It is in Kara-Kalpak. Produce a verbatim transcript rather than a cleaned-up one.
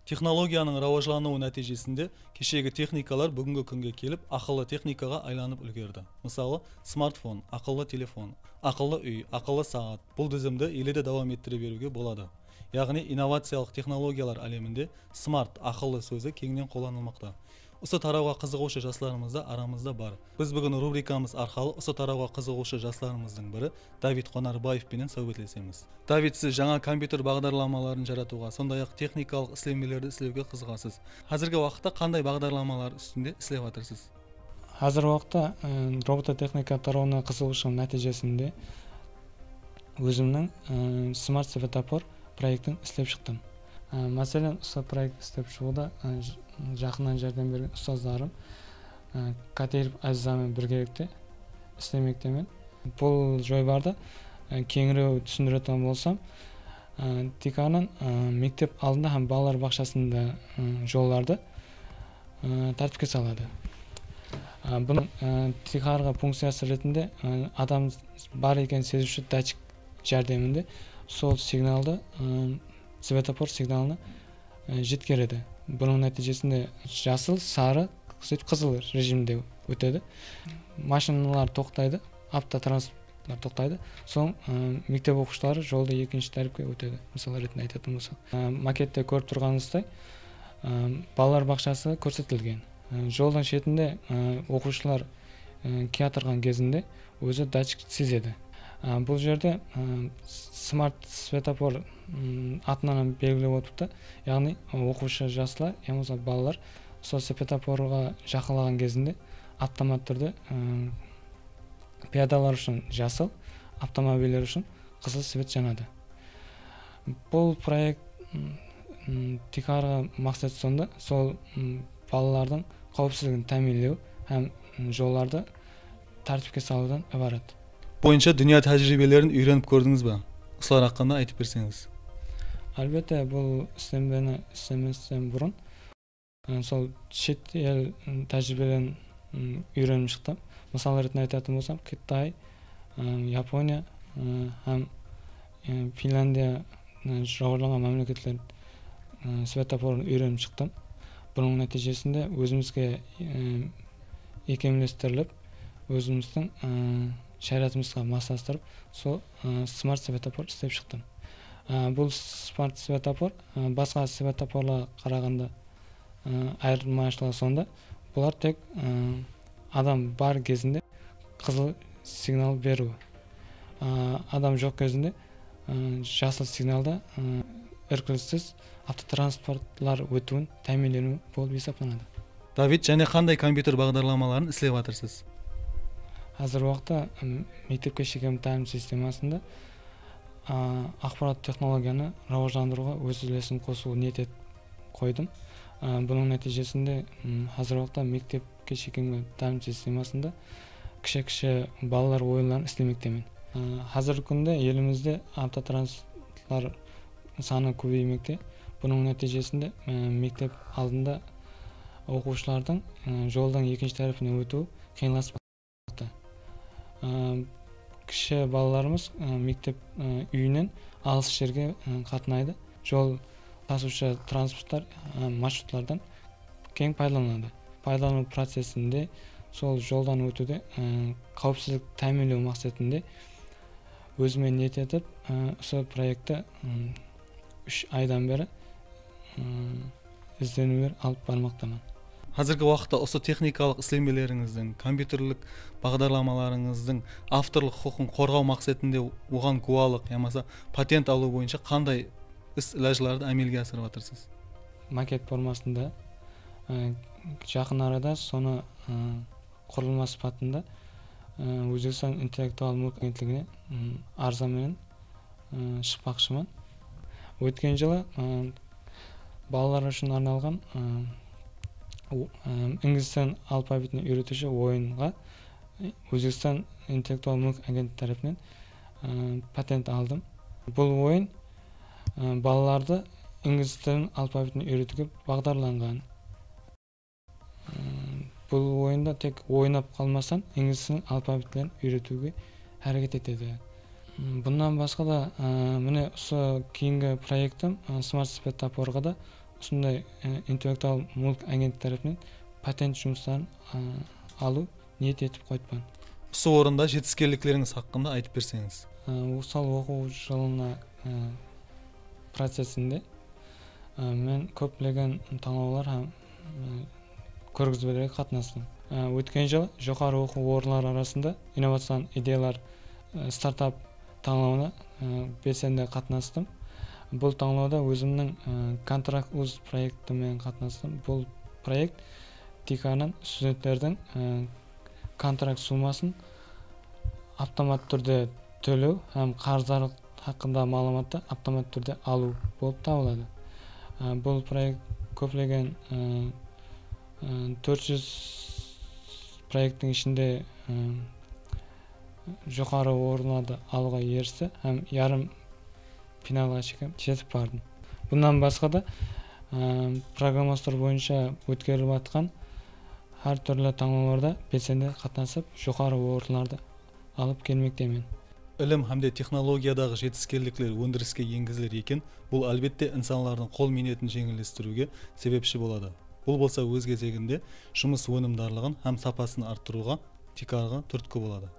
Texnologiyanıń rawajlanıwı nátiyjesinde keshegi texnikalar búgingi kúnge kelip, aqıllı texnikaǵa aylanıp úlgerdi. Mısalı, smartfon, aqıllı telefon, aqıllı úy, aqıllı saat. Bul dizimdi ele de dawam ettire beriwge boladı. Yaǵnıy, innovaciyalıq texnologiyalar áleminde smart, aqıllı sózi keńnen qollanılmaqta. Usı tarawǵa qızıǵıwshı jaslarımız da aramızda bar. Biz búgin rubrikamız arqalı usı tarawǵa qızıǵıwshı jaslarımızdıń biri David Qonarbaev penen sáwbetlesemiz. David, siz jańa kompyuter baǵdarlamaların jaratıwǵa, sonday-aq texnikalıq islenbelerdi islewge qızıǵasız. Házirgi waqıtta qanday baǵdarlamalar ústinde islep atırsız? Házirgi waqıtta, e, robototexnika tarawına qızıǵıwshılıq nátiyjesinde ózimniń, e, smart svetopor proyektin islep shıqtım. E, máselen, usı proekt islep shıǵıwda, e, j-, jaqınnan járdem bergen ustazlarım, e, Kateyev Aziza menen birgelikte islemektemen. Bul joybardı, e, keńirek túsindiretuǵın bolsam, e, tiykarınan, e, mektep aldında hám balalar baqshasında, e, jollardı, e, tártipke saladı. E, bunıń, e, tiykarǵı funkciyası retinde, e, adam bar eken seziwshi datchik járdeminde sol signaldı, e, svetopor signalını, e, jetkeredi. Bunıń nátiyjesinde jasıl, sarı, sóytip qızıl rejimde ótedi. Mashinalar toqtaydı, avtotransportlar toqtaydı. Soń, e, mektep oqıwshıları jolda ekinshi tárepke ótedi. Mısal retinde aytatuǵın bolsaq, e, makette kórip turǵanıńızday, e, balalar baqshası kórsetilgen. E, joldıń shetinde, e, oqıwshılar, e, kiyatırǵan gezinde ózi datchik sezedi. E, bul jerde, e, s-, smart svetopor, m, atınan hám belgilep otırıptı. Yaǵnıy, e, oqıwshı jaslar, ya bolmasa balalar sol svetoporǵa jaqınlaǵan gezinde avtomat túrde, e, piyadalar ushın jasıl, avtomobiller ushın qızıl svet janadı. Bul proekt, m, m, tiykarǵı maqset sonda, sol, m, balalardıń qáwipsizligin támiyinlew hám, m, jollardı tártipke salıwdan ibarat. Boyınsha dúnya tájiriybelerin úyrenip kórdińiz be? Usılar haqqında aytıp berseńiz. Álbette, bul islenbeni islemesten burın, e, sol shet el, m, tájiriybelerin, m, úyrenip shıqtım. Mısal retinde aytatuǵın bolsam, Qıtay, e, Yaponiya, e, hám, e, Finlyandiya, e, rawajlanǵan mámleketler, e, svetoporın úyrenip shıqtım. Bunıń nátiyjesinde ózimizge, e, iykemlestirilip, ózimizdiń, e, sharayatımızǵa maslastırıp, sol, e, smart svetopor islep shıqtım. E, bul smart svetopor, e, basqa svetoporlarǵa qaraǵanda, e, ayırmashılıǵı sonda, bular tek, e, adam bar gezinde qızıl signal beriwi. E, adam joq gezinde, e, jasıl signalda, e, irkilissiz avtotransportlar ótiwin támiyinleniw bolıp esaplanadı. David, jáne qanday kompyuter baǵdarlamaların islep atırsız? Házirgi waqıtta, m, mektepke shekemgi tálim sistemasında, a, axborot texnologiyanı rawajlandırıwǵa óz úlesin qosıwdı niyet etip qoydım. A, bunıń nátiyjesinde, m, házirgi waqıtta mektepke shekemgi tálim sistemasında kishi-kishi balalar oyınların islemektemen. A, házirgi kúnde elimizde avtotransportlar sanı kóbeymekte. Bunıń nátiyjesinde, e, mektep aldında oqıwshılardıń, e, joldıń ekinshi tárepine ótiwi qıyınlasıp atır. E, kishi balalarımız, e, mektep, e, úyinen alıs jerge, e, qatnaydı. Jol tasıwshı transportlar, e, marshrutlardan keń paydalanıladı. Paydalanıw procesinde sol joldan ótiwde, e, qáwipsizlik támiyinlew maqsetinde ózime niyet etip, e, usı proektti, m, úsh aydan beri, m, izleniwler alıp barmaqtaman. Házirgi waqıtta usı texnikalıq islenbelerińizdiń, kompyuterlik baǵdarlamalarıńızdıń avtorlıq huqıqın qorǵaw maqsetinde oǵan gúwalıq yamasa patent alıw boyınsha qanday is-ilajlardı ámelge asırıp atırsız? Maket formasında, e, jaqın arada sonı, e, qurılma sıpatında, e, Ózbekstan intellektual múlk agentligine, m, arza menen, e, shıqpaqshıman. Ótken jılı, e, balalar ushın arnalǵan, e, o-, e, inglis til alfavitine úyretiwshi oyınǵa, e, Ózbekstan intellektual múlk agentligi tárepinen, e, patent aldım. Bul oyın, e, balalardı inglis tilin alfavitine úyretiwge baǵdarlanǵan. Bul oyında tek oynap qalmastan, inglis tilin alfavitlerin úyretiwge háreket etedi. Bunnan basqa da, e, mine, usı keyingi proektim, e, smart svetoforǵa da usınday, e, intellektual múlk agenti tárepinen patent jumısların, e, alıw niyet etip qoyıppan. Usı orında jetiskenliklerińiz haqqında aytıp berseńiz. E, usal oqıw jılına, e, procesinde, e, men kóplegen tańlawlar hám, e, kórgizbelerge qatnastım. E, ótken jıl joqarı oqıw orınları arasında innovacion ideyalar, e, startap tańlawına, e, belsendi qatnastım. Bul tańlawda ózimniń, e, Kontrakt uz proekti menen qatnastım. Bul proekt tiykarınan studentlerdiń, e, kontrakt summasın avtomat túrde tólew hám qarızdarlıq haqqında maǵlıwmattı avtomat túrde alıw bolıp tabıladı. E, bul proekt kóplegen, e, e, tórt júz proekttiń ishinde, e, joqarı orınlardı alıwǵa eristi hám yarım finalǵa shekem jetip bardım. Bunnan basqa da, e, programmastır boyınsha ótkerilip atqan hár túrli tańlawlarda belsende qatnasıp, joqarı orınlardı alıp kelmektemen. Ilim hám de texnologiyadaǵı jetiskenlikler óndiriske engiziler eken, bul, álbette, insanlardıń qol miynetin jeńillestiriwge sebepshi boladı. Bul bolsa, óz gezeginde, jumıs ónimdarlıǵın hám sapasın arttırıwǵa tiykarǵı túrtki boladı.